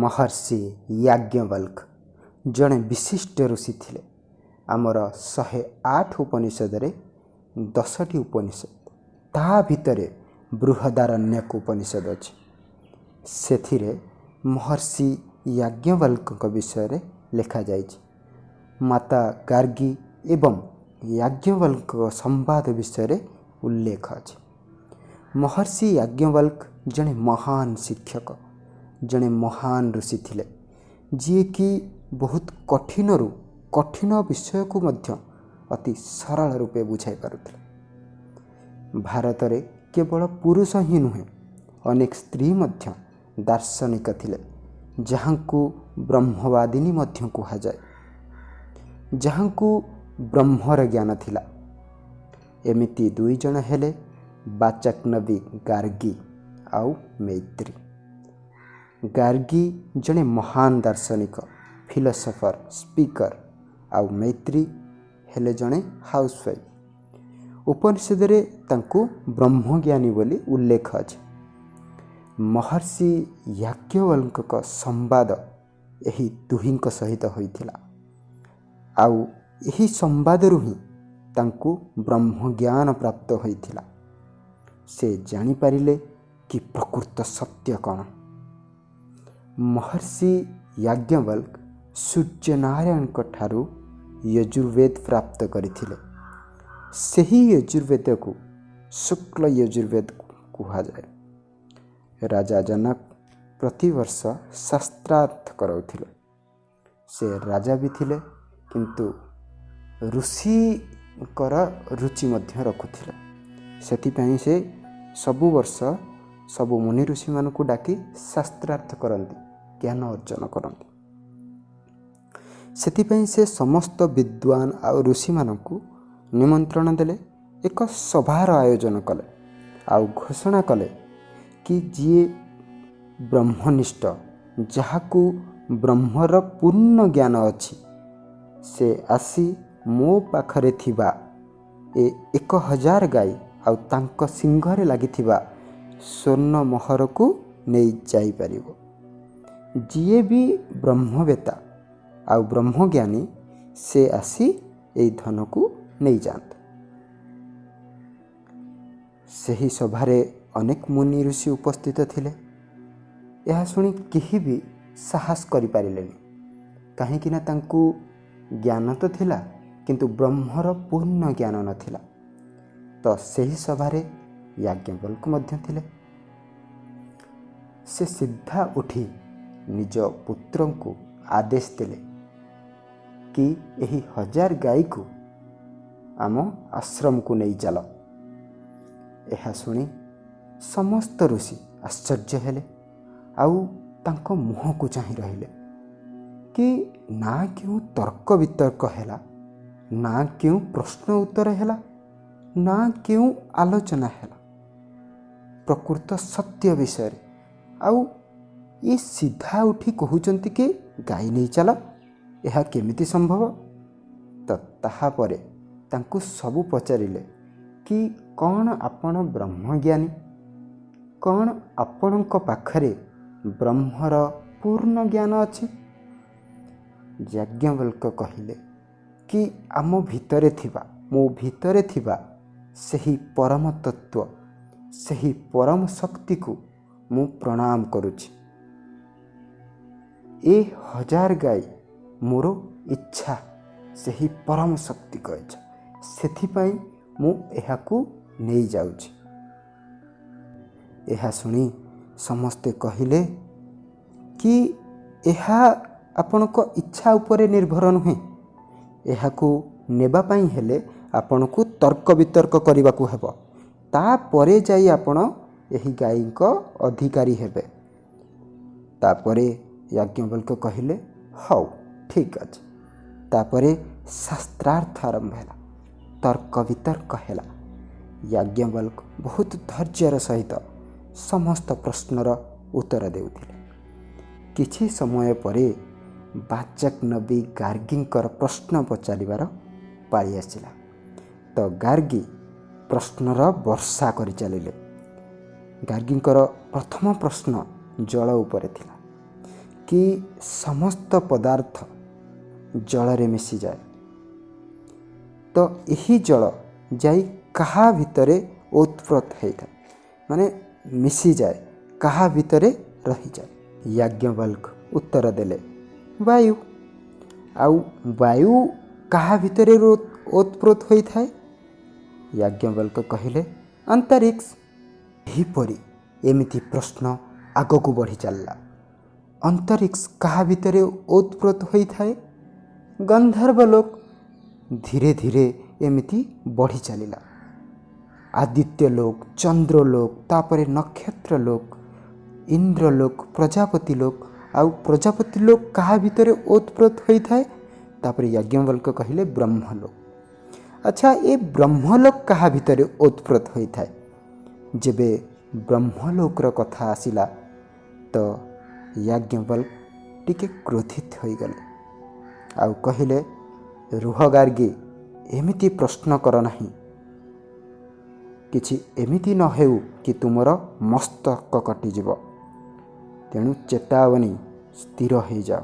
ମହର୍ଷି ୟାଜ୍ଞବଲ୍କ୍ୟ ଜଣେ ବିଶିଷ୍ଟ ଋଷି ଥିଲେ। ଆମର 108 ଉପନିଷଦରେ 10ଟି ଉପନିଷଦ, ତା ଭିତରେ ବୃହଦାରଣ୍ୟକ ଉପନିଷଦ ଅଛି। ସେଥିରେ ମହର୍ଷି ୟାଜ୍ଞବଲ୍କ୍ୟଙ୍କ ବିଷୟରେ ଲେଖାଯାଇଛି। ମାତା ଗାର୍ଗୀ ଏବଂ ୟାଜ୍ଞବଲ୍କ୍ୟଙ୍କ ସମ୍ବାଦ ବିଷୟରେ ଉଲ୍ଲେଖ ଅଛି। ମହର୍ଷି ୟାଜ୍ଞବଲ୍କ୍ୟ ଜଣେ ମହାନ ଶିକ୍ଷକ, ଜଣେ ମହାନ ଋଷି ଥିଲେ, ଯିଏକି ବହୁତ କଠିନରୁ କଠିନ ବିଷୟକୁ ମଧ୍ୟ ଅତି ସରଳ ରୂପେ ବୁଝାଇ ପାରୁଥିଲେ। ଭାରତରେ କେବଳ ପୁରୁଷ ହିଁ ନୁହେଁ, ଅନେକ ସ୍ତ୍ରୀ ମଧ୍ୟ ଦାର୍ଶନିକ ଥିଲେ, ଯାହାଙ୍କୁ ବ୍ରହ୍ମବାଦିନୀ ମଧ୍ୟ କୁହାଯାଏ, ଯାହାଙ୍କୁ ବ୍ରହ୍ମର ଜ୍ଞାନ ଥିଲା। ଏମିତି ଦୁଇ ଜଣ ହେଲେ ବାଚକ୍ନବୀ ଗାର୍ଗୀ ଆଉ ମୈତ୍ରୀ। ଗାର୍ଗୀ ଜଣେ ମହାନ ଦାର୍ଶନିକ, ଫିଲୋସଫର, ସ୍ପିକର, ଆଉ ମୈତ୍ରୀ ହେଲେ ଜଣେ ହାଉସୱାଇଫ୍। ଉପନିଷଦରେ ତାଙ୍କୁ ବ୍ରହ୍ମଜ୍ଞାନୀ ବୋଲି ଉଲ୍ଲେଖ ଅଛି। ମହର୍ଷି ୟାଜ୍ଞବଲ୍କ୍ୟଙ୍କ ସମ୍ବାଦ ଏହି ଦୁହିଁଙ୍କ ସହିତ ହୋଇଥିଲା, ଆଉ ଏହି ସମ୍ବାଦରୁ ହିଁ ତାଙ୍କୁ ବ୍ରହ୍ମଜ୍ଞାନ ପ୍ରାପ୍ତ ହୋଇଥିଲା। ସେ ଜାଣିପାରିଲେ କି ପ୍ରକୃତ ସତ୍ୟ କ'ଣ। ମହର୍ଷି ୟାଜ୍ଞବଲ୍କ୍ୟ ସୂର୍ଯ୍ୟନାରାୟଣଙ୍କ ଠାରୁ ୟଜୁର୍ବେଦ ପ୍ରାପ୍ତ କରିଥିଲେ। ସେହି ୟଜୁର୍ବେଦକୁ ଶୁକ୍ଲ ୟଜୁର୍ବେଦ କୁହାଯାଏ। ରାଜା ଜନକ ପ୍ରତିବର୍ଷ ଶାସ୍ତ୍ରାର୍ଥ କରାଉଥିଲେ। ସେ ରାଜା ବି ଥିଲେ, କିନ୍ତୁ ଋଷିଙ୍କର ରୁଚି ମଧ୍ୟ ରଖୁଥିଲେ। ସେଥିପାଇଁ ସେ ସବୁ ବର୍ଷ ସବୁ ମୁନି ଋଷିମାନଙ୍କୁ ଡାକି ଶାସ୍ତ୍ରାର୍ଥ କରନ୍ତି, ଜ୍ଞାନ ଅର୍ଜନ କରନ୍ତି। ସେଥିପାଇଁ ସେ ସମସ୍ତ ବିଦ୍ୱାନ ଆଉ ଋଷିମାନଙ୍କୁ ନିମନ୍ତ୍ରଣ ଦେଲେ, ଏକ ସଭାର ଆୟୋଜନ କଲେ ଆଉ ଘୋଷଣା କଲେ କି ଯିଏ ବ୍ରହ୍ମନିଷ୍ଠ, ଯାହାକୁ ବ୍ରହ୍ମର ପୂର୍ଣ୍ଣ ଜ୍ଞାନ ଅଛି, ସେ ଆସି ମୋ ପାଖରେ ଥିବା ଏ 1000 ଗାଈ ଆଉ ତାଙ୍କ ଶିଙ୍ଘରେ ଲାଗିଥିବା ସ୍ୱର୍ଣ୍ଣ ମୋହରକୁ ନେଇ ଯାଇପାରିବ। ଯିଏ ବି ବ୍ରହ୍ମବେତ୍ତା ଆଉ ବ୍ରହ୍ମଜ୍ଞାନୀ, ସେ ଆସି ଏଇ ଧନକୁ ନେଇଯାଆନ୍ତୁ। ସେହି ସଭାରେ ଅନେକ ମୁନି ଋଷି ଉପସ୍ଥିତ ଥିଲେ। ଏହା ଶୁଣି କେହି ବି ସାହସ କରିପାରିଲେନି, କାହିଁକିନା ତାଙ୍କୁ ଜ୍ଞାନ ତ ଥିଲା, କିନ୍ତୁ ବ୍ରହ୍ମର ପୂର୍ଣ୍ଣ ଜ୍ଞାନ ନଥିଲା। ତ ସେହି ସଭାରେ ୟାଜ୍ଞବଲ୍କ୍ୟ ମଧ୍ୟ ଥିଲେ। ସେ ସିଧା ଉଠି ନିଜ ପୁତ୍ରଙ୍କୁ ଆଦେଶ ଦେଲେ କି ଏହି 1000 ଗାଈକୁ ଆମ ଆଶ୍ରମକୁ ନେଇ ଚାଲ। ଏହା ଶୁଣି ସମସ୍ତ ଋଷି ଆଶ୍ଚର୍ଯ୍ୟ ହେଲେ ଆଉ ତାଙ୍କ ମୁହଁକୁ ଚାହିଁ ରହିଲେ କି ନା କେଉଁ ତର୍କ ବିତର୍କ ହେଲା, ନା କେଉଁ ପ୍ରଶ୍ନ ଉତ୍ତର ହେଲା, ନା କେଉଁ ଆଲୋଚନା ହେଲା ପ୍ରକୃତ ସତ୍ୟ ବିଷୟରେ, ଆଉ ଇଏ ସିଧା ଉଠି କହୁଛନ୍ତି କି ଗାଈ ନେଇ ଚାଲ, ଏହା କେମିତି ସମ୍ଭବ? ତ ତାହାପରେ ତାଙ୍କୁ ସବୁ ପଚାରିଲେ କି କ'ଣ ଆପଣ ବ୍ରହ୍ମଜ୍ଞାନୀ? କ'ଣ ଆପଣଙ୍କ ପାଖରେ ବ୍ରହ୍ମର ପୂର୍ଣ୍ଣ ଜ୍ଞାନ ଅଛି? ଯାଜ୍ଞବଲ୍କ୍ୟ କହିଲେ କି ଆମ ଭିତରେ ଥିବା, ମୋ ଭିତରେ ଥିବା ସେହି ପରମ ତତ୍ତ୍ୱ, ସେହି ପରମ ଶକ୍ତିକୁ ମୁଁ ପ୍ରଣାମ କରୁଛି। ଏ 1000 ଗାଈ ମୋର ଇଚ୍ଛା, ସେହି ପରମ ଶକ୍ତିଙ୍କ ଇଚ୍ଛା, ସେଥିପାଇଁ ମୁଁ ଏହାକୁ ନେଇଯାଉଛି। ଏହା ଶୁଣି ସମସ୍ତେ କହିଲେ କି ଏହା ଆପଣଙ୍କ ଇଚ୍ଛା ଉପରେ ନିର୍ଭର ନୁହେଁ, ଏହାକୁ ନେବା ପାଇଁ ହେଲେ ଆପଣଙ୍କୁ ତର୍କ ବିତର୍କ କରିବାକୁ ହେବ, ତାପରେ ଯାଇ ଆପଣ ଏହି ଗାଈଙ୍କ ଅଧିକାରୀ ହେବେ। ତାପରେ ୟାଜ୍ଞବଲ୍କ୍ୟ କହିଲେ, ହଉ, ଠିକ୍ ଅଛି। ତାପରେ ଶାସ୍ତ୍ରାର୍ଥ ଆରମ୍ଭ ହେଲା, ତର୍କ ବିତର୍କ ହେଲା। ୟାଜ୍ଞବଲ୍କ୍ୟ ବହୁତ ଧୈର୍ଯ୍ୟର ସହିତ ସମସ୍ତ ପ୍ରଶ୍ନର ଉତ୍ତର ଦେଉଥିଲେ। କିଛି ସମୟ ପରେ ବାଚକ୍ନବୀ ଗାର୍ଗୀଙ୍କର ପ୍ରଶ୍ନ ପଚାରିବାର ପାଳି ଆସିଲା। ତ ଗାର୍ଗୀ ପ୍ରଶ୍ନର ବର୍ଷା କରି ଚାଲିଲେ। ଗାର୍ଗୀଙ୍କର ପ୍ରଥମ ପ୍ରଶ୍ନ ଜଳ ଉପରେ ଥିଲା। କି ସମସ୍ତ ପଦାର୍ଥ ଜଳରେ ମିଶିଯାଏ, ତ ଏହି ଜଳ ଯାଇ କାହା ଭିତରେ ଓତପ୍ରୋତ ହେଇଥାଏ, ମାନେ ମିଶିଯାଏ, କାହା ଭିତରେ ରହିଯାଏ? ୟାଜ୍ଞବଲ୍କ ଉତ୍ତର ଦେଲେ, ବାୟୁ। ଆଉ ବାୟୁ କାହା ଭିତରେ ଓତପ୍ରୋତ ହୋଇଥାଏ? ୟାଜ୍ଞବଲ୍କ କହିଲେ, ଅନ୍ତରିକ୍ଷ। ଏହିପରି ଏମିତି ପ୍ରଶ୍ନ ଆଗକୁ ବଢ଼ି ଚାଲିଲା। ଅନ୍ତରିକ୍ଷ କାହା ଭିତରେ ଓତପ୍ରୋତ ହୋଇଥାଏ? ଗନ୍ଧର୍ବ ଲୋକ। ଧୀରେ ଧୀରେ ଏମିତି ବଢ଼ି ଚାଲିଲା। ଆଦିତ୍ୟ ଲୋକ, ଚନ୍ଦ୍ରଲୋକ, ତାପରେ ନକ୍ଷତ୍ର ଲୋକ, ଇନ୍ଦ୍ରଲୋକ, ପ୍ରଜାପତି ଲୋକ। ଆଉ ପ୍ରଜାପତି ଲୋକ କାହା ଭିତରେ ଓତପ୍ରୋତ ହୋଇଥାଏ? ତାପରେ ୟାଜ୍ଞବଲ୍କ କହିଲେ, ବ୍ରହ୍ମଲୋକ। ଆଚ୍ଛା, ଏ ବ୍ରହ୍ମଲୋକ କାହା ଭିତରେ ଓତପ୍ରୋତ ହୋଇଥାଏ? ଯେବେ ବ୍ରହ୍ମଲୋକର କଥା ଆସିଲା ତ ୟାଜ୍ଞବଲ୍କ ଟିକେ କ୍ରୋଧିତ ହୋଇଗଲେ ଆଉ କହିଲେ, ରୁହ ଗାର୍ଗୀ, ଏମିତି ପ୍ରଶ୍ନ କର ନାହିଁ, କିଛି ଏମିତି ନ ହେଉ କି ତୁମର ମସ୍ତକ କଟିଯିବ। ତେଣୁ ଚେତାବନୀ, ସ୍ଥିର ହେଇଯାଅ।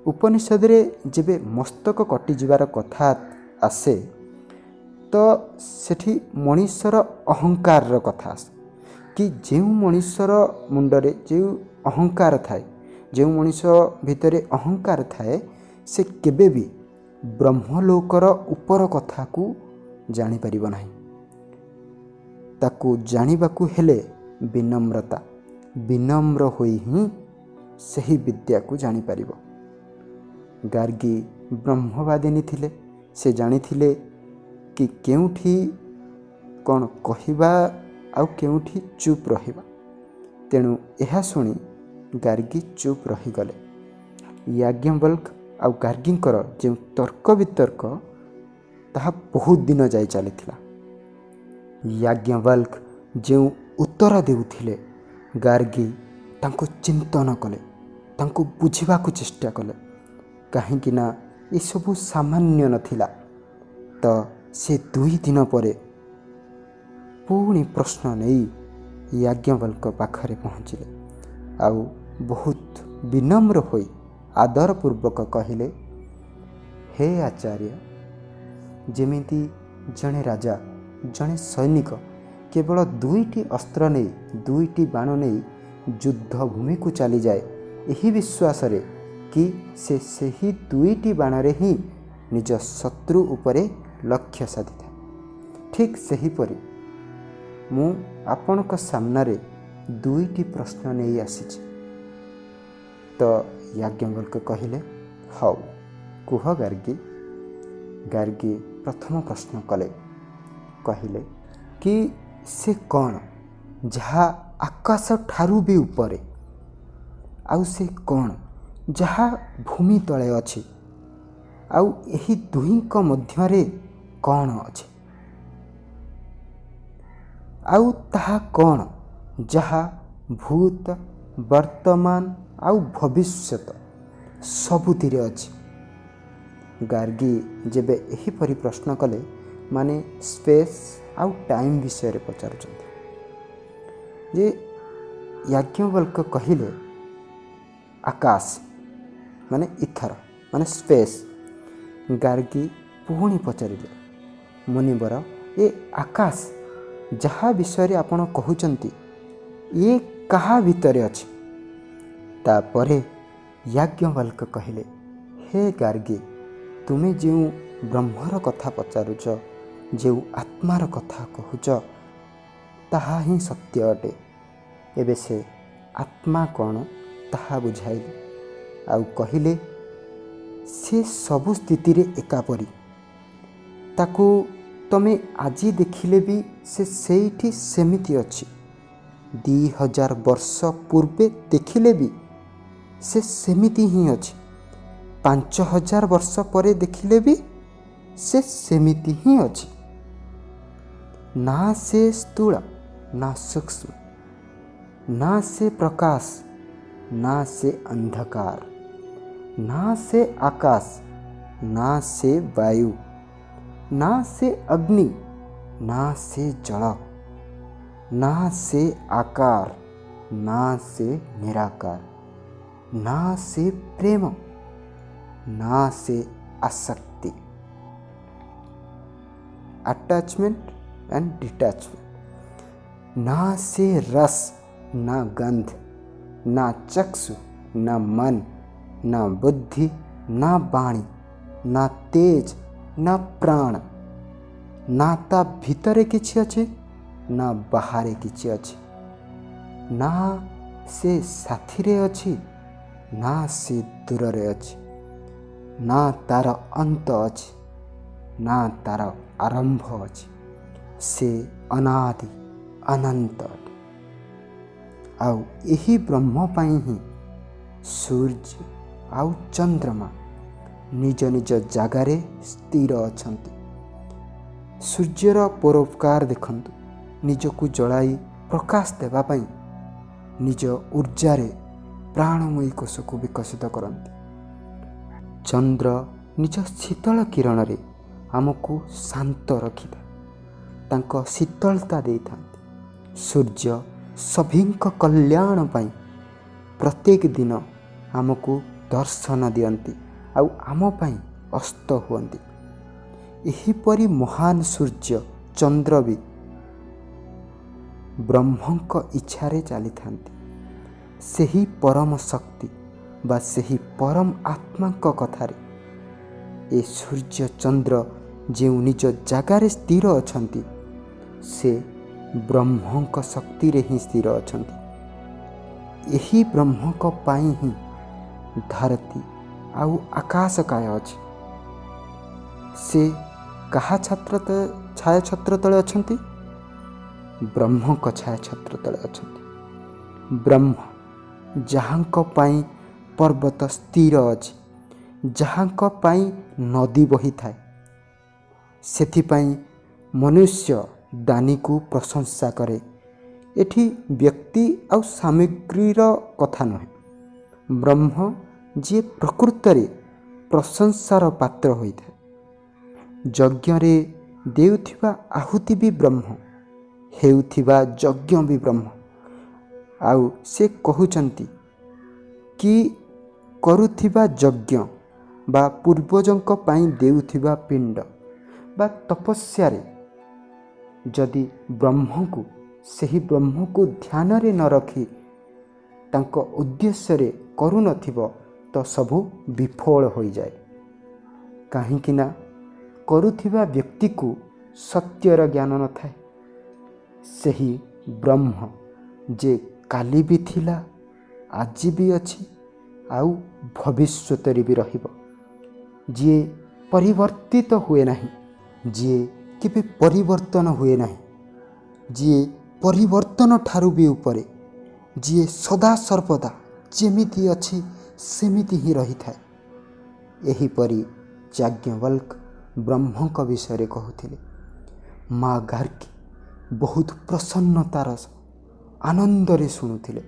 ଉପନିଷଦରେ ଯେବେ ମସ୍ତକ କଟିଯିବାର କଥା ଆସେ ତ ସେଠି ମଣିଷର ଅହଙ୍କାରର କଥା ଆସେ କି ଯେଉଁ ମଣିଷର ମୁଣ୍ଡରେ ଯେଉଁ ଅହଙ୍କାର ଥାଏ, ଯେଉଁ ମଣିଷ ଭିତରେ ଅହଙ୍କାର ଥାଏ, ସେ କେବେ ବି ବ୍ରହ୍ମଲୋକର ଉପର କଥାକୁ ଜାଣିପାରିବ ନାହିଁ। ତାକୁ ଜାଣିବାକୁ ହେଲେ ବିନମ୍ରତା, ବିନମ୍ର ହୋଇ ହିଁ ସେହି ବିଦ୍ୟାକୁ ଜାଣିପାରିବ। ଗାର୍ଗୀ ବ୍ରହ୍ମବାଦିନୀ ଥିଲେ। ସେ ଜାଣିଥିଲେ କି କେଉଁଠି କ'ଣ କହିବା ଆଉ କେଉଁଠି ଚୁପ୍ ରହିବା। ତେଣୁ ଏହା ଶୁଣି ଗାର୍ଗୀ ଚୁପ୍ ରହିଗଲେ। ୟାଜ୍ଞବଲ୍କ ଆଉ ଗାର୍ଗୀଙ୍କର ଯେଉଁ ତର୍କ ବିତର୍କ, ତାହା ବହୁତ ଦିନ ଯାଇ ଚାଲିଥିଲା। ୟାଜ୍ଞବଲ୍କ ଯେଉଁ ଉତ୍ତର ଦେଉଥିଲେ, ଗାର୍ଗୀ ତାଙ୍କୁ ଚିନ୍ତନ କଲେ, ତାଙ୍କୁ ବୁଝିବାକୁ ଚେଷ୍ଟା କଲେ, କାହିଁକି ନା ଏସବୁ ସାମାନ୍ୟ ନଥିଲା। ତ ସେ 2 ଦିନ ପରେ ପୁଣି ପ୍ରଶ୍ନ ନେଇ ୟାଜ୍ଞବଲ୍କ ପାଖରେ ପହଞ୍ଚିଲେ ଆଉ ବହୁତ ବିନମ୍ର ହୋଇ ଆଦରପୂର୍ବକ କହିଲେ, ହେ ଆଚାର୍ଯ୍ୟ, ଯେମିତି ଜଣେ ରାଜା, ଜଣେ ସୈନିକ କେବଳ 2ଟି ଅସ୍ତ୍ର ନେଇ, 2ଟି ବାଣ ନେଇ ଯୁଦ୍ଧଭୂମିକୁ ଚାଲିଯାଏ ଏହି ବିଶ୍ୱାସରେ କି ସେ ସେହି 2ଟି ବାଣରେ ହିଁ ନିଜ ଶତ୍ରୁ ଉପରେ ଲକ୍ଷ୍ୟ ସାଧିଥାଏ, ଠିକ୍ ସେହିପରି ମୁଁ ଆପଣଙ୍କ ସାମ୍ନାରେ 2ଟି ପ୍ରଶ୍ନ ନେଇ ଆସିଛି। ତ ୟାଜ୍ଞବଲ୍କ କହିଲେ, ହଉ କୁହ ଗାର୍ଗୀ। ଗାର୍ଗୀ ପ୍ରଥମ ପ୍ରଶ୍ନ କଲେ, କହିଲେ କି ସେ କ'ଣ ଯାହା ଆକାଶ ଠାରୁ ବି ଉପରେ, ଆଉ ସେ କ'ଣ ଯାହା ଭୂମି ତଳେ ଅଛି, ଆଉ ଏହି ଦୁହିଁଙ୍କ ମଧ୍ୟରେ କ'ଣ ଅଛି, ଆଉ ତାହା କ'ଣ ଯାହା ଭୂତ, ବର୍ତ୍ତମାନ ଆଉ ଭବିଷ୍ୟତ ସବୁଥିରେ ଅଛି। ଗାର୍ଗୀ ଯେବେ ଏହିପରି ପ୍ରଶ୍ନ କଲେ, ମାନେ ସ୍ପେସ୍ ଆଉ ଟାଇମ୍ ବିଷୟରେ ପଚାରୁଛନ୍ତି ଯେ ୟାଜ୍ଞବଲ୍କ କହିଲେ ଆକାଶ ମାନେ ଇଥର ମାନେ ସ୍ପେସ୍। ଗାର୍ଗୀ ପୁଣି ପଚାରିଲେ, ମୁନିବର, ଏ ଆକାଶ ଯାହା ବିଷୟରେ ଆପଣ କହୁଛନ୍ତି ଇଏ କାହା ଭିତରେ ଅଛି? ତାପରେ ୟାଜ୍ଞବଲ୍କ କହିଲେ, ହେ ଗାର୍ଗୀ, ତୁମେ ଯେଉଁ ବ୍ରହ୍ମର କଥା ପଚାରୁଛ, ଯେଉଁ ଆତ୍ମାର କଥା କହୁଛ, ତାହା ହିଁ ସତ୍ୟ ଅଟେ। ଏବେ ସେ ଆତ୍ମା କ'ଣ ତାହା ବୁଝାଇଲେ ଆଉ କହିଲେ, ସେ ସବୁ ସ୍ଥିତିରେ ଏକାପରି, ତାକୁ ତମେ ଆଜି ଦେଖିଲେ ବି ସେ ସେଇଠି ସେମିତି ଅଛି, 2000 ବର୍ଷ ପୂର୍ବେ ଦେଖିଲେ ବି ସେ ସେମିତି ହିଁ ଅଛି, 5000 ବର୍ଷ ପରେ ଦେଖିଲେ ବି ସେ ସେମିତି ହିଁ ଅଛି। ନା ସେ ସ୍ଥୂଳ, ନା ସୂକ୍ଷ୍ମ, ନା ସେ ପ୍ରକାଶ, ନା ସେ ଅନ୍ଧକାର, ନା ସେ ଆକାଶ, ନା ସେ ବାୟୁ, ନା ସେ ଅଗ୍ନି, ନା ସେ ଜଳ, ନା ସେ ଆକାର, ନା ସେ ନିରାକାର। ନା ସେ ପ୍ରେମ, ନା ସେ ଆସକ୍ତି, ଆଟାଚମେଣ୍ଟ ଆଣ୍ଡ ଡିଟାଚମେଣ୍ଟ, ନା ସେ ରସ, ନା ଗନ୍ଧ, ନା ଚକ୍ଷୁ, ନା ମନ, ନା ବୁଦ୍ଧି, ନା ବାଣୀ, ନା ତେଜ, ନା ପ୍ରାଣ। ନା ତା ଭିତରେ କିଛି ଅଛି, ନା ବାହାରେ କିଛି ଅଛି, ନା ସେ ସାଥିରେ ଅଛି, ନା ସେ ଦୂରରେ ଅଛି, ନା ତାର ଅନ୍ତ ଅଛି, ନା ତାର ଆରମ୍ଭ ଅଛି। ସେ ଅନାଦି ଅନନ୍ତ ଅଟେ। ଆଉ ଏହି ବ୍ରହ୍ମ ପାଇଁ ହିଁ ସୂର୍ଯ୍ୟ ଆଉ ଚନ୍ଦ୍ରମା ନିଜ ନିଜ ଜାଗାରେ ସ୍ଥିର ଅଛନ୍ତି। ସୂର୍ଯ୍ୟର ପରୋପକାର ଦେଖନ୍ତୁ, ନିଜକୁ ଜଳାଇ ପ୍ରକାଶ ଦେବା ପାଇଁ ନିଜ ଉର୍ଜାରେ ପ୍ରାଣମୟୀ କୋଷକୁ ବିକଶିତ କରନ୍ତି। ଚନ୍ଦ୍ର ନିଜ ଶୀତଳ କିରଣରେ ଆମକୁ ଶାନ୍ତ ରଖିଥାଏ, ତାଙ୍କ ଶୀତଳତା ଦେଇଥାନ୍ତି। ସୂର୍ଯ୍ୟ ସଭିଙ୍କ କଲ୍ୟାଣ ପାଇଁ ପ୍ରତ୍ୟେକ ଦିନ ଆମକୁ ଦର୍ଶନ ଦିଅନ୍ତି ଆଉ ଆମ ପାଇଁ ଅସ୍ତ ହୁଅନ୍ତି। ଏହିପରି ମହାନ ସୂର୍ଯ୍ୟ ଚନ୍ଦ୍ର ବି ବ୍ରହ୍ମଙ୍କ ଇଚ୍ଛାରେ ଚାଲିଥାନ୍ତି। ସେହି ପରମ ଶକ୍ତି ବା ସେହି ପରମ ଆତ୍ମାଙ୍କ କଥାରେ ଏ ସୂର୍ଯ୍ୟ ଚନ୍ଦ୍ର ଯେଉଁ ନିଜ ଜାଗାରେ ସ୍ଥିର ଅଛନ୍ତି, ସେ ବ୍ରହ୍ମଙ୍କ ଶକ୍ତିରେ ହିଁ ସ୍ଥିର ଅଛନ୍ତି। ଏହି ବ୍ରହ୍ମଙ୍କ ପାଇଁ ହିଁ ଧରତୀ ଆଉ ଆକାଶକାୟ ଅଛି। ସେ କାହା ଛାୟାଛତ୍ର ତଳେ ଅଛନ୍ତି? ବ୍ରହ୍ମଙ୍କ ଛାୟାଛତ୍ର ତଳେ ଅଛନ୍ତି। ବ୍ରହ୍ମ ଯାହାଙ୍କ ପାଇଁ ପର୍ବତ ସ୍ଥିର ଅଛି, ଯାହାଙ୍କ ପାଇଁ ନଦୀ ବହିଥାଏ, ସେଥିପାଇଁ ମନୁଷ୍ୟ ଦାନୀକୁ ପ୍ରଶଂସା କରେ। ଏଠି ବ୍ୟକ୍ତି ଆଉ ସାମଗ୍ରୀର କଥା ନୁହେଁ। ବ୍ରହ୍ମ ଯିଏ ପ୍ରକୃତରେ ପ୍ରଶଂସାର ପାତ୍ର ହୋଇଥାଏ। ଯଜ୍ଞରେ ଦେଉଥିବା ଆହୁତି ବି ବ୍ରହ୍ମ, ହେଉଥିବା ଯଜ୍ଞ ବି ବ୍ରହ୍ମ। ଆଉ ସେ କହୁଛନ୍ତି କି କରୁଥିବା ଯଜ୍ଞ ବା ପୂର୍ବଜଙ୍କ ପାଇଁ ଦେଉଥିବା ପିଣ୍ଡ ବା ତପସ୍ୟାରେ ଯଦି ବ୍ରହ୍ମକୁ, ସେହି ବ୍ରହ୍ମକୁ ଧ୍ୟାନରେ ନ ରଖି ତାଙ୍କ ଉଦ୍ଦେଶ୍ୟରେ କରୁନଥିବ, ତ ସବୁ ବିଫଳ ହୋଇଯାଏ। କାହିଁକି ନା କରୁଥିବା ବ୍ୟକ୍ତିକୁ ସତ୍ୟର ଜ୍ଞାନ ନଥାଏ। ସେହି ବ୍ରହ୍ମ ଯେ କାଲି ବି ଥିଲା, ଆଜି ବି ଅଛି, ଆଉ ଭବିଷ୍ୟତରେ ବି ରହିବ, ଯିଏ ପରିବର୍ତ୍ତିତ ହୁଏ ନାହିଁ, ଯିଏ କେବେ ପରିବର୍ତ୍ତନ ହୁଏ ନାହିଁ, ଯିଏ ପରିବର୍ତ୍ତନ ଠାରୁ ବି ଉପରେ, ଯିଏ ସଦା ସର୍ବଦା ଯେମିତି ଅଛି ସେମିତି ହିଁ ରହିଥାଏ। ଏହିପରି ଯାଜ୍ଞବଲ୍କ ବ୍ରହ୍ମଙ୍କ ବିଷୟରେ କହୁଥିଲେ। ମା ଗାର୍ଗୀ ବହୁତ ପ୍ରସନ୍ନତାର ଆନନ୍ଦରେ ଶୁଣୁଥିଲେ।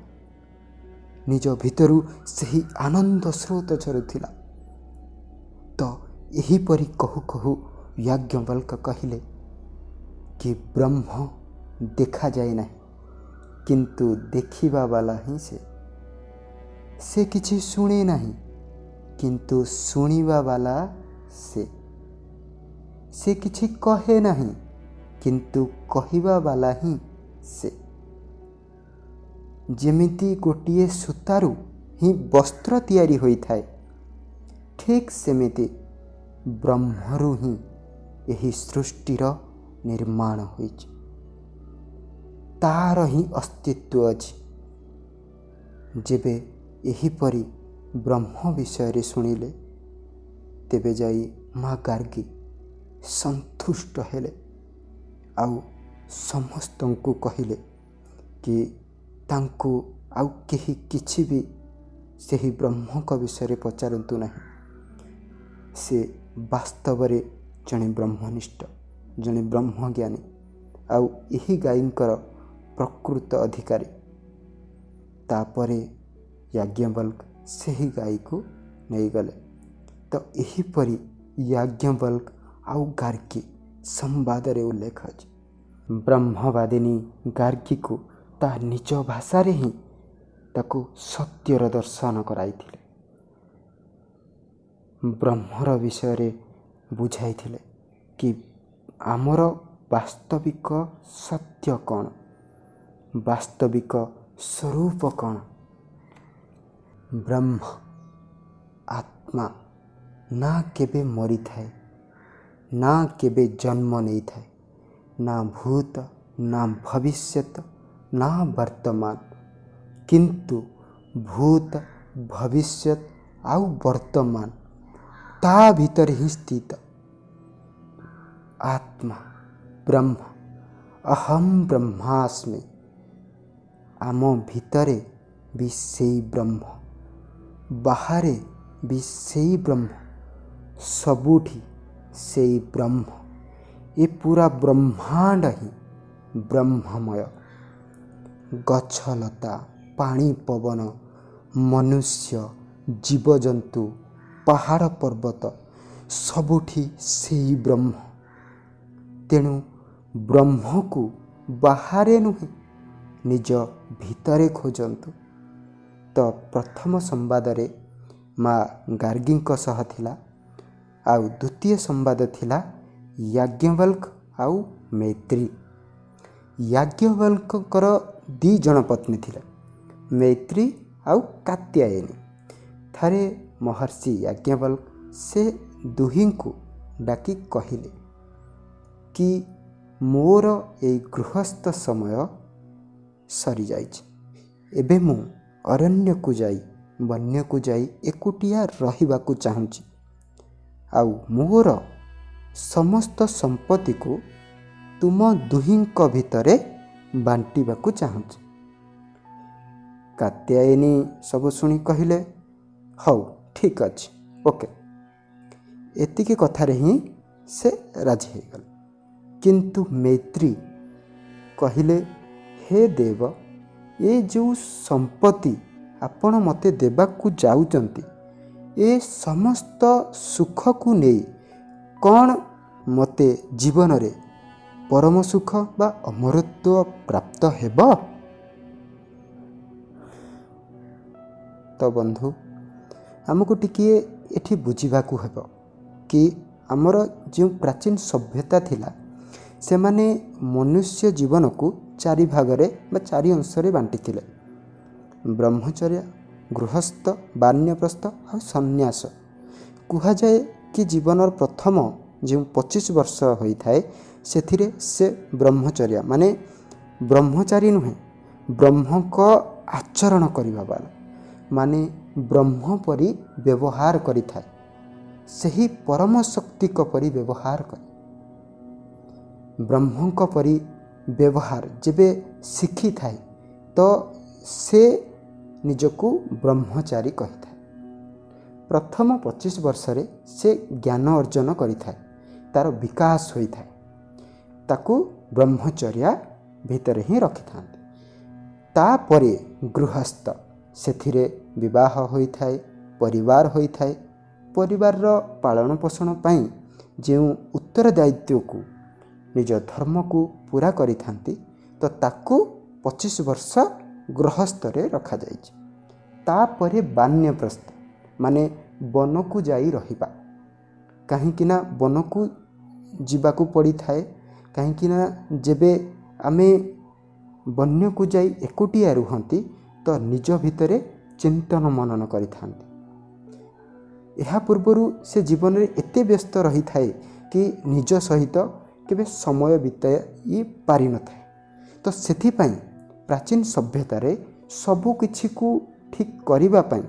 ନିଜ ଭିତରୁ ସେହି ଆନନ୍ଦ ସ୍ରୋତ ଝରୁଥିଲା। ତ ଏହିପରି କହୁ କହୁ ଯାଜ୍ଞବଲ୍କ କହିଲେ କି ବ୍ରହ୍ମ ଦେଖାଯାଏ ନାହିଁ, କିନ୍ତୁ ଦେଖିବା ବାଲା ହିଁ ସେ। ସେ କିଛି ଶୁଣେ ନାହିଁ, କିନ୍ତୁ ଶୁଣିବା ବାଲା ସେ। ସେ କିଛି କହେ ନାହିଁ, କିନ୍ତୁ କହିବା ବାଲା ହିଁ ସେ। ଯେମିତି ଗୋଟିଏ ସୂତାରୁ ହିଁ ବସ୍ତ୍ର ତିଆରି ହୋଇଥାଏ, ଠିକ୍ ସେମିତି ବ୍ରହ୍ମରୁ ହିଁ ଏହି ସୃଷ୍ଟିର ନିର୍ମାଣ ହୋଇଛି, ତାର ହିଁ ଅସ୍ତିତ୍ୱ ଅଛି। ଯେବେ ଏହିପରି ବ୍ରହ୍ମ ବିଷୟରେ ଶୁଣିଲେ, ତେବେ ଯାଇ ମା ଗାର୍ଗୀ ସନ୍ତୁଷ୍ଟ ହେଲେ ଆଉ ସମସ୍ତଙ୍କୁ କହିଲେ କି ତାଙ୍କୁ ଆଉ କେହି କିଛି ବି ସେହି ବ୍ରହ୍ମଙ୍କ ବିଷୟରେ ପଚାରନ୍ତୁ ନାହିଁ। ସେ ବାସ୍ତବରେ ଜଣେ ବ୍ରହ୍ମନିଷ୍ଠ, ଜଣେ ବ୍ରହ୍ମଜ୍ଞାନୀ ଆଉ ଏହି ଗାଈଙ୍କର ପ୍ରକୃତ ଅଧିକାରୀ। ତାପରେ ଯାଜ୍ଞବଲ୍କ ସେହି ଗାଈକୁ ନେଇଗଲେ। ତ ଏହିପରି ଯାଜ୍ଞବଲ୍କ ଆଉ ଗାର୍ଗୀ ସମ୍ବାଦରେ ଉଲ୍ଲେଖ ଅଛି। ବ୍ରହ୍ମବାଦିନୀ ଗାର୍ଗୀକୁ ତା ନିଜ ଭାଷାରେ ହିଁ ତାକୁ ସତ୍ୟର ଦର୍ଶନ କରାଇଥିଲେ, ବ୍ରହ୍ମର ବିଷୟରେ ବୁଝାଇଥିଲେ କି ଆମର ବାସ୍ତବିକ ସତ୍ୟ କ'ଣ, ବାସ୍ତବିକ ସ୍ୱରୂପ କ'ଣ। ବ୍ରହ୍ମ ଆତ୍ମା ନା କେବେ ମରିଥାଏ, ନା କେବେ ଜନ୍ମ ନେଇଥାଏ, ନା ଭୂତ, ନା ଭବିଷ୍ୟତ, ନା ବର୍ତ୍ତମାନ, କିନ୍ତୁ ଭୂତ, ଭବିଷ୍ୟତ ଆଉ ବର୍ତ୍ତମାନ ତା ଭିତରେ ହିଁ ସ୍ଥିତ ଆତ୍ମା ବ୍ରହ୍ମ। ଅହಂ ବ୍ରହ୍ମାସ୍ମି। ଆମ ଭିତରେ ବି ସେଇ ବ୍ରହ୍ମ, ବାହାରେ ବି ସେଇ ବ୍ରହ୍ମ, ସବୁଠି ସେଇ ବ୍ରହ୍ମ। ଏ ପୁରା ବ୍ରହ୍ମାଣ୍ଡ ହିଁ ବ୍ରହ୍ମମୟ। ଗଛଲତା, ପାଣି ପବନ, ମନୁଷ୍ୟ, ଜୀବଜନ୍ତୁ, ପାହାଡ଼ ପର୍ବତ, ସବୁଠି ସେଇ ବ୍ରହ୍ମ। ତେଣୁ ବ୍ରହ୍ମକୁ ବାହାରେ ନୁହେଁ, ନିଜ ଭିତରେ ଖୋଜନ୍ତୁ। ତ ପ୍ରଥମ ସମ୍ବାଦରେ ମା ଗାର୍ଗୀଙ୍କ ସହ ଥିଲା, ଆଉ ଦ୍ୱିତୀୟ ସମ୍ବାଦ ଥିଲା ୟାଜ୍ଞବଲ୍କ ଆଉ ମୈତ୍ରୀ। ୟାଜ୍ଞବଲ୍କଙ୍କର 2 ଜଣ ପତ୍ନୀ ଥିଲେ, ମୈତ୍ରୀ ଆଉ କାତ୍ୟାୟନୀ। ଥରେ ମହର୍ଷି ୟାଜ୍ଞବଲ୍କ ସେ ଦୁହିଁଙ୍କୁ ଡାକି କହିଲେ କି ମୋର ଏଇ ଗୃହସ୍ଥ ସମୟ ସରିଯାଇଛି, ଏବେ ମୁଁ ଅରଣ୍ୟକୁ ଯାଇ, ବନ୍ୟକୁ ଯାଇ ଏକୁଟିଆ ରହିବାକୁ ଚାହୁଁଛି, ଆଉ ମୋର ସମସ୍ତ ସମ୍ପତ୍ତିକୁ ତୁମ ଦୁହିଁଙ୍କ ଭିତରେ ବାଣ୍ଟିବାକୁ ଚାହୁଁଛି। କାତ୍ୟାୟନୀ ସବୁ ଶୁଣି କହିଲେ, ହଉ ଠିକ୍ ଅଛି, ଓକେ। ଏତିକି କଥାରେ ହିଁ ସେ ରାଜି ହେଇଗଲେ। କିନ୍ତୁ ମୈତ୍ରୀ କହିଲେ, ହେ ଦେବ, ଏ ଯେଉଁ ସମ୍ପତ୍ତି ଆପଣ ମୋତେ ଦେବାକୁ ଯାଉଛନ୍ତି, ଏ ସମସ୍ତ ସୁଖକୁ ନେଇ କ'ଣ ମୋତେ ଜୀବନରେ ପରମ ସୁଖ ବା ଅମରତ୍ୱ ପ୍ରାପ୍ତ ହେବ? ତ ବନ୍ଧୁ, ଆମକୁ ଟିକିଏ ଏଠି ବୁଝିବାକୁ ହେବ କି ଆମର ଯେଉଁ ପ୍ରାଚୀନ ସଭ୍ୟତା ଥିଲା, ସେମାନେ ମନୁଷ୍ୟ ଜୀବନକୁ 4 ଭାଗରେ ବା 4 ଅଂଶରେ ବାଣ୍ଟିଥିଲେ। ବ୍ରହ୍ମଚର୍ଯ୍ୟ, ଗୃହସ୍ଥ, ବାନ୍ୟପ୍ରସ୍ଥ ଆଉ ସନ୍ନ୍ୟାସ। କୁହାଯାଏ କି ଜୀବନର ପ୍ରଥମ ଯେଉଁ 25 ବର୍ଷ ହୋଇଥାଏ, ସେଥିରେ ସେ ବ୍ରହ୍ମଚର୍ଯ୍ୟ, ମାନେ ବ୍ରହ୍ମଚାରୀ ନୁହେଁ, ବ୍ରହ୍ମଙ୍କ ଆଚରଣ କରିବା ବାଲା, ମାନେ ବ୍ରହ୍ମ ପରି ବ୍ୟବହାର କରିଥାଏ, ସେହି ପରମ ଶକ୍ତିଙ୍କ ପରି ବ୍ୟବହାର କରେ। ବ୍ରହ୍ମଙ୍କ ପରି ବ୍ୟବହାର ଯେବେ ଶିଖିଥାଏ ତ ସେ ନିଜକୁ ବ୍ରହ୍ମଚାରୀ କହିଥାଏ। ପ୍ରଥମ 25 ବର୍ଷରେ ସେ ଜ୍ଞାନ ଅର୍ଜନ କରିଥାଏ, ତାର ବିକାଶ ହୋଇଥାଏ, ତାକୁ ବ୍ରହ୍ମଚର୍ଯ୍ୟ ଭିତରେ ହିଁ ରଖିଥାନ୍ତି। ତାପରେ ଗୃହସ୍ଥ, ସେଥିରେ ବିବାହ ହୋଇଥାଏ, ପରିବାର ହୋଇଥାଏ। ପରିବାରର ପାଳନ ପୋଷଣ ପାଇଁ ଯେଉଁ ଉତ୍ତରଦାୟିତ୍ୱକୁ, ନିଜ ଧର୍ମକୁ ପୂରା କରିଥାନ୍ତି, ତ ତାକୁ 25 ବର୍ଷ ଗୃହସ୍ଥରେ ରଖାଯାଇଛି। ତାପରେ ବାନ୍ୟପ୍ରସ୍ଥ, ମାନେ ବନକୁ ଯାଇ ରହିବା। କାହିଁକିନା ବନକୁ ଯିବାକୁ ପଡ଼ିଥାଏ, କାହିଁକିନା ଯେବେ ଆମେ ବନ୍ୟକୁ ଯାଇ ଏକୁଟିଆ ରୁହନ୍ତି ତ ନିଜ ଭିତରେ ଚିନ୍ତନ ମନନ କରିଥାନ୍ତି। ଏହା ପୂର୍ବରୁ ସେ ଜୀବନରେ ଏତେ ବ୍ୟସ୍ତ ରହିଥାଏ କି ନିଜ ସହିତ କେବେ ସମୟ ବିତାଇ ପାରିନଥାଏ। ତ ସେଥିପାଇଁ ପ୍ରାଚୀନ ସଭ୍ୟତାରେ ସବୁ କିଛିକୁ ଠିକ୍ କରିବା ପାଇଁ,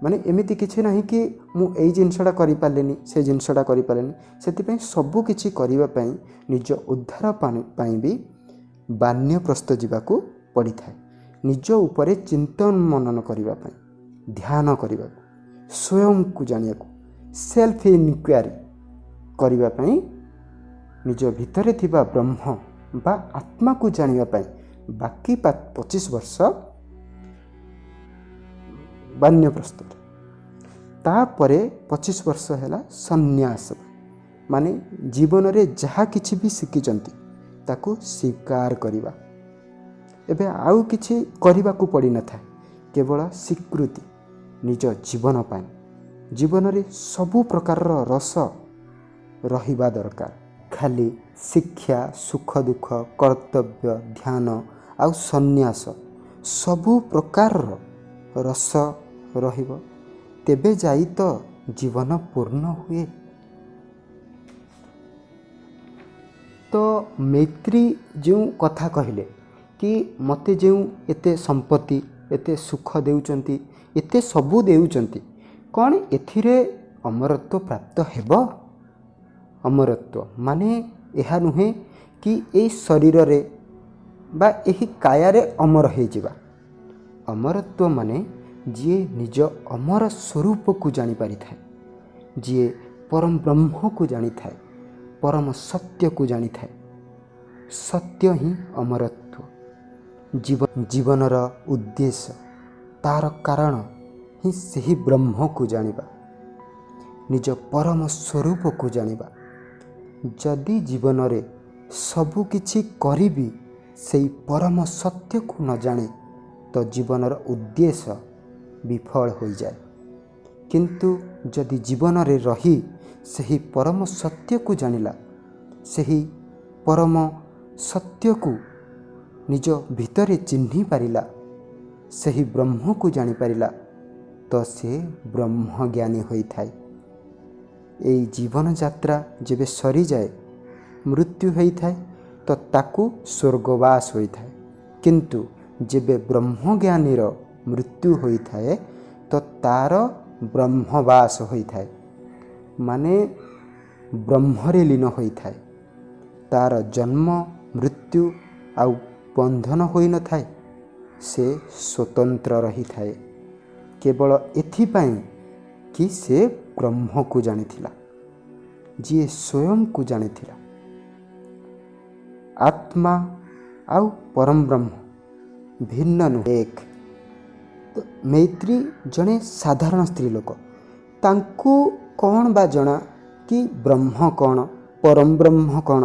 ମାନେ ଏମିତି କିଛି ନାହିଁ କି ମୁଁ ଏଇ ଜିନିଷଟା କରିପାରିଲିନି, ସେ ଜିନିଷଟା କରିପାରିଲିନି, ସେଥିପାଇଁ ସବୁ କିଛି କରିବା ପାଇଁ ନିଜ ଉଦ୍ଧାର ପାଇଁ ବି ବାନ୍ୟପ୍ରସ୍ଥ ଯିବାକୁ ପଡ଼ିଥାଏ। ନିଜ ଉପରେ ଚିନ୍ତନ ମନନ କରିବା ପାଇଁ, ଧ୍ୟାନ କରିବାକୁ, ସ୍ୱୟଂକୁ ଜାଣିବାକୁ, ସେଲ୍ଫ ଇନକ୍ୱାରି କରିବା ପାଇଁ, ନିଜ ଭିତରେ ଥିବା ବ୍ରହ୍ମ ବା ଆତ୍ମାକୁ ଜାଣିବା ପାଇଁ ବାକି 25 ବର୍ଷ ବାନ୍ୟପ୍ରସ୍ଥ। ତାପରେ 25 ବର୍ଷ ହେଲା ସନ୍ନ୍ୟାସ, ମାନେ ଜୀବନରେ ଯାହା କିଛି ବି ଶିଖିଛନ୍ତି ତାକୁ ସ୍ୱୀକାର କରିବା। ଏବେ ଆଉ କିଛି କରିବାକୁ ପଡ଼ିନଥାଏ। କେବଳ ସ୍ୱୀକୃତି ନିଜ ଜୀବନ ପାଇଁ। ଜୀବନରେ ସବୁ ପ୍ରକାରର ରସ ରହିବା ଦରକାର। ଖାଲି ଶିକ୍ଷା, ସୁଖ ଦୁଃଖ, କର୍ତ୍ତବ୍ୟ, ଧ୍ୟାନ ଆଉ ସନ୍ନ୍ୟାସ, ସବୁ ପ୍ରକାରର ରସ ରହିବ, ତେବେ ଯାଇ ତ ଜୀବନ ପୂର୍ଣ୍ଣ ହୁଏ। ତ ମୈତ୍ରୀ ଯେଉଁ କଥା କହିଲେ କି ମୋତେ ଯେଉଁ ଏତେ ସମ୍ପତ୍ତି, ଏତେ ସୁଖ ଦେଉଛନ୍ତି, ଏତେ ସବୁ ଦେଉଛନ୍ତି, କ'ଣ ଏଥିରେ ଅମରତ୍ୱ ପ୍ରାପ୍ତ ହେବ? ଅମରତ୍ୱ ମାନେ ଏହା ନୁହେଁ କି ଏଇ ଶରୀରରେ ବା ଏହି କାୟାରେ ଅମର ହେଇଯିବା। ଅମରତ୍ୱ ମାନେ ଯିଏ ନିଜ ଅମର ସ୍ୱରୂପକୁ ଜାଣିପାରିଥାଏ, ଯିଏ ପରମ ବ୍ରହ୍ମକୁ ଜାଣିଥାଏ, ପରମ ସତ୍ୟକୁ ଜାଣିଥାଏ। ସତ୍ୟ ହିଁ ଅମରତ୍ୱ। ଜୀବନର ଉଦ୍ଦେଶ୍ୟ, ତାର କାରଣ ହିଁ ସେହି ବ୍ରହ୍ମକୁ ଜାଣିବା, ନିଜ ପରମ ସ୍ୱରୂପକୁ ଜାଣିବା। ଯଦି ଜୀବନରେ ସବୁକିଛି କରିବି ସେଇ ପରମ ସତ୍ୟକୁ ନ ଜାଣେ, ତ ଜୀବନର ଉଦ୍ଦେଶ୍ୟ ବିଫଳ ହୋଇଯାଏ। କିନ୍ତୁ ଯଦି ଜୀବନରେ ରହି ସେହି ପରମ ସତ୍ୟକୁ ଜାଣିଲା, ସେହି ପରମ ସତ୍ୟକୁ ନିଜ ଭିତରେ ଚିହ୍ନି ପାରିଲା, ସେହି ବ୍ରହ୍ମକୁ ଜାଣିପାରିଲା, ତ ସେ ବ୍ରହ୍ମଜ୍ଞାନୀ ହୋଇଥାଏ। ଏଇ ଜୀବନଯାତ୍ରା ଯେବେ ସରିଯାଏ, ମୃତ୍ୟୁ ହୋଇଥାଏ, ତ ତାକୁ ସ୍ୱର୍ଗବାସ ହୋଇଥାଏ। କିନ୍ତୁ ଯେବେ ବ୍ରହ୍ମଜ୍ଞାନୀର ମୃତ୍ୟୁ ହୋଇଥାଏ, ତ ତାର ବ୍ରହ୍ମବାସ ହୋଇଥାଏ, ମାନେ ବ୍ରହ୍ମରେ ଲୀନ ହୋଇଥାଏ। ତାର ଜନ୍ମ, ମୃତ୍ୟୁ ଆଉ ବନ୍ଧନ ହୋଇନଥାଏ, ସେ ସ୍ୱତନ୍ତ୍ର ରହିଥାଏ, କେବଳ ଏଥିପାଇଁ କି ସେ ବ୍ରହ୍ମକୁ ଜାଣିଥିଲା, ଯିଏ ସ୍ୱୟଂକୁ ଜାଣିଥିଲା। ଆତ୍ମା ଆଉ ପରମ ବ୍ରହ୍ମ ଭିନ୍ନ ନୁହେଁ, ଏକ। ତ ମୈତ୍ରୀ ଜଣେ ସାଧାରଣ ସ୍ତ୍ରୀ ଲୋକ, ତାଙ୍କୁ କ'ଣ ବା ଜଣା କି ବ୍ରହ୍ମ କ'ଣ, ପରମ ବ୍ରହ୍ମ କ'ଣ?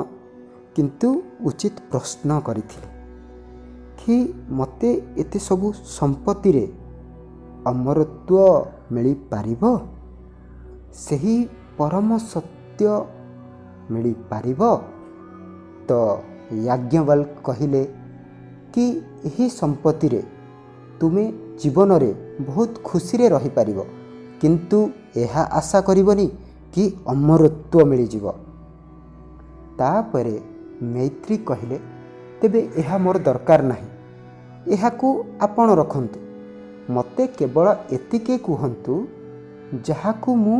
କିନ୍ତୁ ଉଚିତ ପ୍ରଶ୍ନ କରିଥିଲେ କି ମୋତେ ଏତେ ସବୁ ସମ୍ପତ୍ତିରେ ଅମରତ୍ୱ ମିଳିପାରିବ? ସେହି ପରମ ସତ୍ୟ ମିଳିପାରିବ? ତ ୟାଜ୍ଞବଲ୍କ୍ୟ କହିଲେ କି ଏହି ସମ୍ପତ୍ତିରେ ତୁମେ ଜୀବନରେ ବହୁତ ଖୁସିରେ ରହିପାରିବ, କିନ୍ତୁ ଏହା ଆଶା କରିବନି କି ଅମରତ୍ୱ ମିଳିଯିବ। ତାପରେ ମୈତ୍ରୀ କହିଲେ, ତେବେ ଏହା ମୋର ଦରକାର ନାହିଁ, ଏହାକୁ ଆପଣ ରଖନ୍ତୁ, ମୋତେ କେବଳ ଏତିକି କୁହନ୍ତୁ ଯାହାକୁ ମୁଁ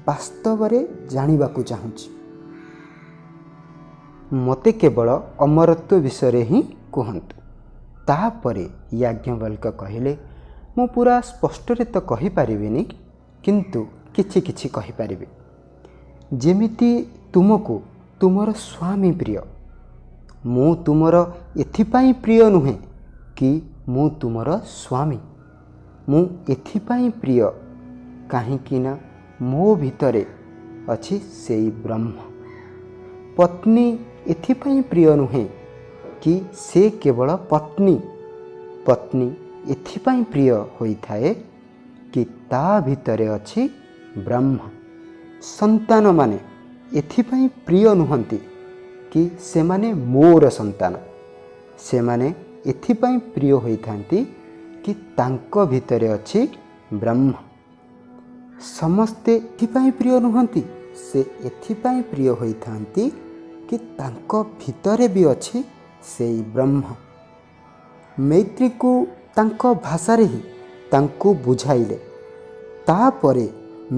ବାସ୍ତବରେ ଜାଣିବାକୁ ଚାହୁଁଛି। ମୋତେ କେବଳ ଅମରତ୍ୱ ବିଷୟରେ ହିଁ କୁହନ୍ତୁ। ତାପରେ ୟାଜ୍ଞବଲ୍କ୍ୟ କହିଲେ, ମୁଁ ପୁରା ସ୍ପଷ୍ଟରେ ତ କହିପାରିବିନି, କିନ୍ତୁ କିଛି କିଛି କହିପାରିବି। ଯେମିତି ତୁମକୁ ତୁମର ସ୍ୱାମୀ ପ୍ରିୟ, ମୁଁ ତୁମର ଏଥିପାଇଁ ପ୍ରିୟ ନୁହେଁ କି ମୁଁ ତୁମର ସ୍ୱାମୀ। ମୁଁ ଏଥିପାଇଁ ପ୍ରିୟ କାହିଁକି ନା ମୋ ଭିତରେ ଅଛି ସେଇ ବ୍ରହ୍ମ। ପତ୍ନୀ ଏଥିପାଇଁ ପ୍ରିୟ ନୁହେଁ କି ସେ କେବଳ ପତ୍ନୀ। ପତ୍ନୀ ଏଥିପାଇଁ ପ୍ରିୟ ହୋଇଥାଏ କି ତା ଭିତରେ ଅଛି ବ୍ରହ୍ମ। ସନ୍ତାନମାନେ ଏଥିପାଇଁ ପ୍ରିୟ ନୁହନ୍ତି କି ସେମାନେ ମୋର ସନ୍ତାନ। ସେମାନେ ଏଥିପାଇଁ ପ୍ରିୟ ହୋଇଥାନ୍ତି କି ତାଙ୍କ ଭିତରେ ଅଛି ବ୍ରହ୍ମ। ସମସ୍ତେ ଏଥିପାଇଁ ପ୍ରିୟ ନୁହନ୍ତି, ସେ ଏଥିପାଇଁ ପ୍ରିୟ ହୋଇଥାନ୍ତି କି ତାଙ୍କ ଭିତରେ ବି ଅଛି ସେଇ ବ୍ରହ୍ମ। ମୈତ୍ରୀକୁ ତାଙ୍କ ଭାଷାରେ ହିଁ ତାଙ୍କୁ ବୁଝାଇଲେ। ତାପରେ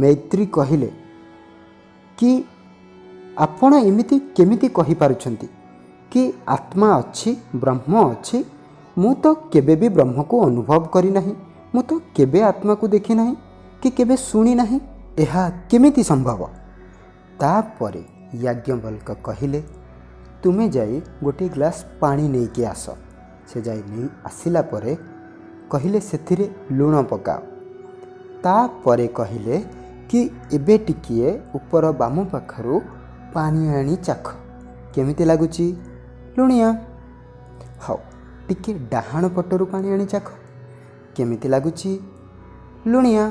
ମୈତ୍ରୀ କହିଲେ କି ଆପଣ ଏମିତି କେମିତି କହିପାରୁଛନ୍ତି କି ଆତ୍ମା ଅଛି, ବ୍ରହ୍ମ ଅଛି? ମୁଁ ତ କେବେ ବି ବ୍ରହ୍ମକୁ ଅନୁଭବ କରିନାହିଁ, ମୁଁ ତ କେବେ ଆତ୍ମାକୁ ଦେଖିନାହିଁ କି କେବେ ଶୁଣିନାହିଁ, ଏହା କେମିତି ସମ୍ଭବ? ତାପରେ ୟାଜ୍ଞବଲ୍କ୍ୟ କହିଲେ, ତୁମେ ଯାଇ ଗୋଟିଏ ଗ୍ଲାସ୍ ପାଣି ନେଇକି ଆସ। ସେ ଯାଇ ନେଇ ଆସିଲା ପରେ କହିଲେ, ସେଥିରେ ଲୁଣ ପକାଅ। ତାପରେ କହିଲେ କି ଏବେ ଟିକିଏ ଉପର ବାମ ପାଖରୁ ପାଣି ଆଣି ଚାଖ, କେମିତି ଲାଗୁଛି? ଲୁଣିଆ। ହଉ, ଟିକେ ଡାହାଣ ପଟରୁ ପାଣି ଆଣି ଚାଖ, କେମିତି ଲାଗୁଛି? ଲୁଣିଆ।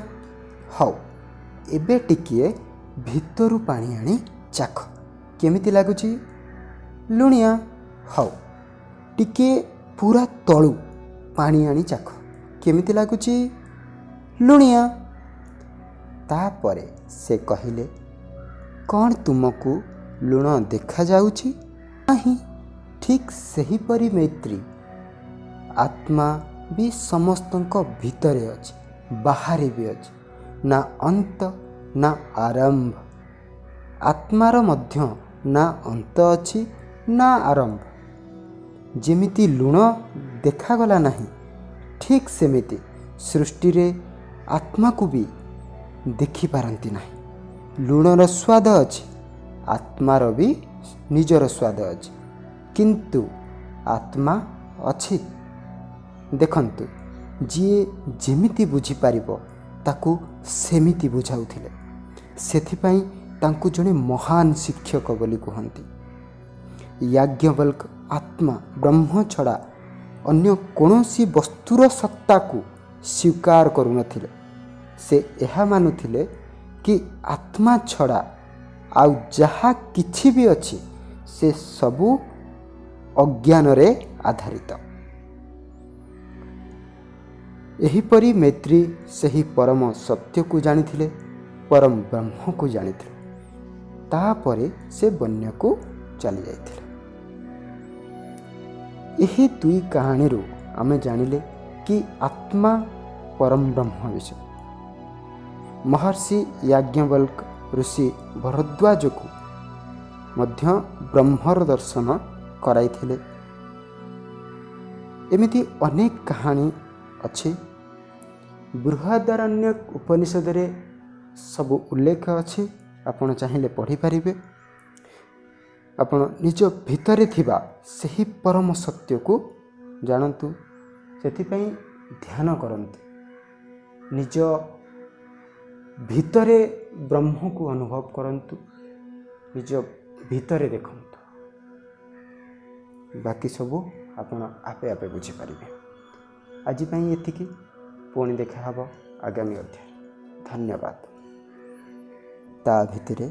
ହଉ, ଏବେ ଟିକିଏ ଭିତରୁ ପାଣି ଆଣି ଚାଖ, କେମିତି ଲାଗୁଛି? ଲୁଣିଆ। ହଉ, ଟିକିଏ ପୁରା ତଳୁ ପାଣି ଆଣି ଚାଖ, କେମିତି ଲାଗୁଛି? ଲୁଣିଆ। ତାପରେ ସେ କହିଲେ, କ'ଣ ତୁମକୁ ଲୁଣ ଦେଖାଯାଉଛି? ନାହିଁ। ଠିକ୍ ସେହିପରି ମୈତ୍ରୀ, ଆତ୍ମା ବି ସମସ୍ତଙ୍କ ଭିତରେ ଅଛି, ବାହାରେ ବି ଅଛି। ନା ଅନ୍ତ ନା ଆରମ୍ଭ। ଆତ୍ମାର ମଧ୍ୟ ନା ଅନ୍ତ ଅଛି ନା ଆରମ୍ଭ। ଯେମିତି ଲୁଣ ଦେଖାଗଲା ନାହିଁ, ଠିକ୍ ସେମିତି ସୃଷ୍ଟିରେ ଆତ୍ମାକୁ ବି ଦେଖିପାରନ୍ତି ନାହିଁ। ଲୁଣର ସ୍ୱାଦ ଅଛି, ଆତ୍ମାର ବି ନିଜର ସ୍ୱାଦ ଅଛି, କିନ୍ତୁ ଆତ୍ମା ଅଛି। ଦେଖନ୍ତୁ, ଯିଏ ଯେମିତି ବୁଝିପାରିବ ତାକୁ ସେମିତି ବୁଝାଉଥିଲେ। ସେଥିପାଇଁ ତାଙ୍କୁ ଜଣେ ମହାନ ଶିକ୍ଷକ ବୋଲି କୁହନ୍ତି। ୟାଜ୍ଞବଲ୍କ ଆତ୍ମା ବ୍ରହ୍ମ ଛଡ଼ା ଅନ୍ୟ କୌଣସି ବସ୍ତୁର ସତ୍ତାକୁ ସ୍ୱୀକାର କରୁନଥିଲେ। ସେ ଏହା ମାନୁଥିଲେ କି ଆତ୍ମା ଛଡ଼ା ଆଉ ଯାହା କିଛି ବି ଅଛି ସେ ସବୁ ଅଜ୍ଞାନରେ ଆଧାରିତ। ଏହିପରି ମୈତ୍ରୀ ସେହି ପରମ ସତ୍ୟକୁ ଜାଣିଥିଲେ, ପରମ ବ୍ରହ୍ମକୁ ଜାଣିଥିଲେ। ତାପରେ ସେ ବନ୍ୟକୁ ଚାଲି ଯାଇଥିଲେ। ଏହି ଦୁଇ କାହାଣୀରୁ ଆମେ ଜାଣିଲେ କି ଆତ୍ମା ପରମ ବ୍ରହ୍ମ ବିଷୟ। ମହର୍ଷି ୟାଜ୍ଞବଲ୍କ ଋଷି ଭରଦ୍ୱାଜକୁ ମଧ୍ୟ ବ୍ରହ୍ମର ଦର୍ଶନ କରାଇଥିଲେ। ଏମିତି ଅନେକ କାହାଣୀ ଅଛି। ବୃହଦାରଣ୍ୟ ଉପନିଷଦରେ ସବୁ ଉଲ୍ଲେଖ ଅଛି, ଆପଣ ଚାହିଁଲେ ପଢ଼ିପାରିବେ। ଆପଣ ନିଜ ଭିତରେ ଥିବା ସେହି ପରମ ସତ୍ୟକୁ ଜାଣନ୍ତୁ, ସେଥିପାଇଁ ଧ୍ୟାନ କରନ୍ତୁ। ନିଜ ଭିତରେ ବ୍ରହ୍ମକୁ ଅନୁଭବ କରନ୍ତୁ, ନିଜ ଭିତରେ ଦେଖନ୍ତୁ, ବାକି ସବୁ ଆପଣ ଆପେ ଆପେ ବୁଝିପାରିବେ। ଆଜି ପାଇଁ ଏତିକି, ପୁଣି ଦେଖାହେବ ଆଗାମୀ ଅଧ୍ୟାୟରେ। ଧନ୍ୟବାଦ। ତା ଭିତରେ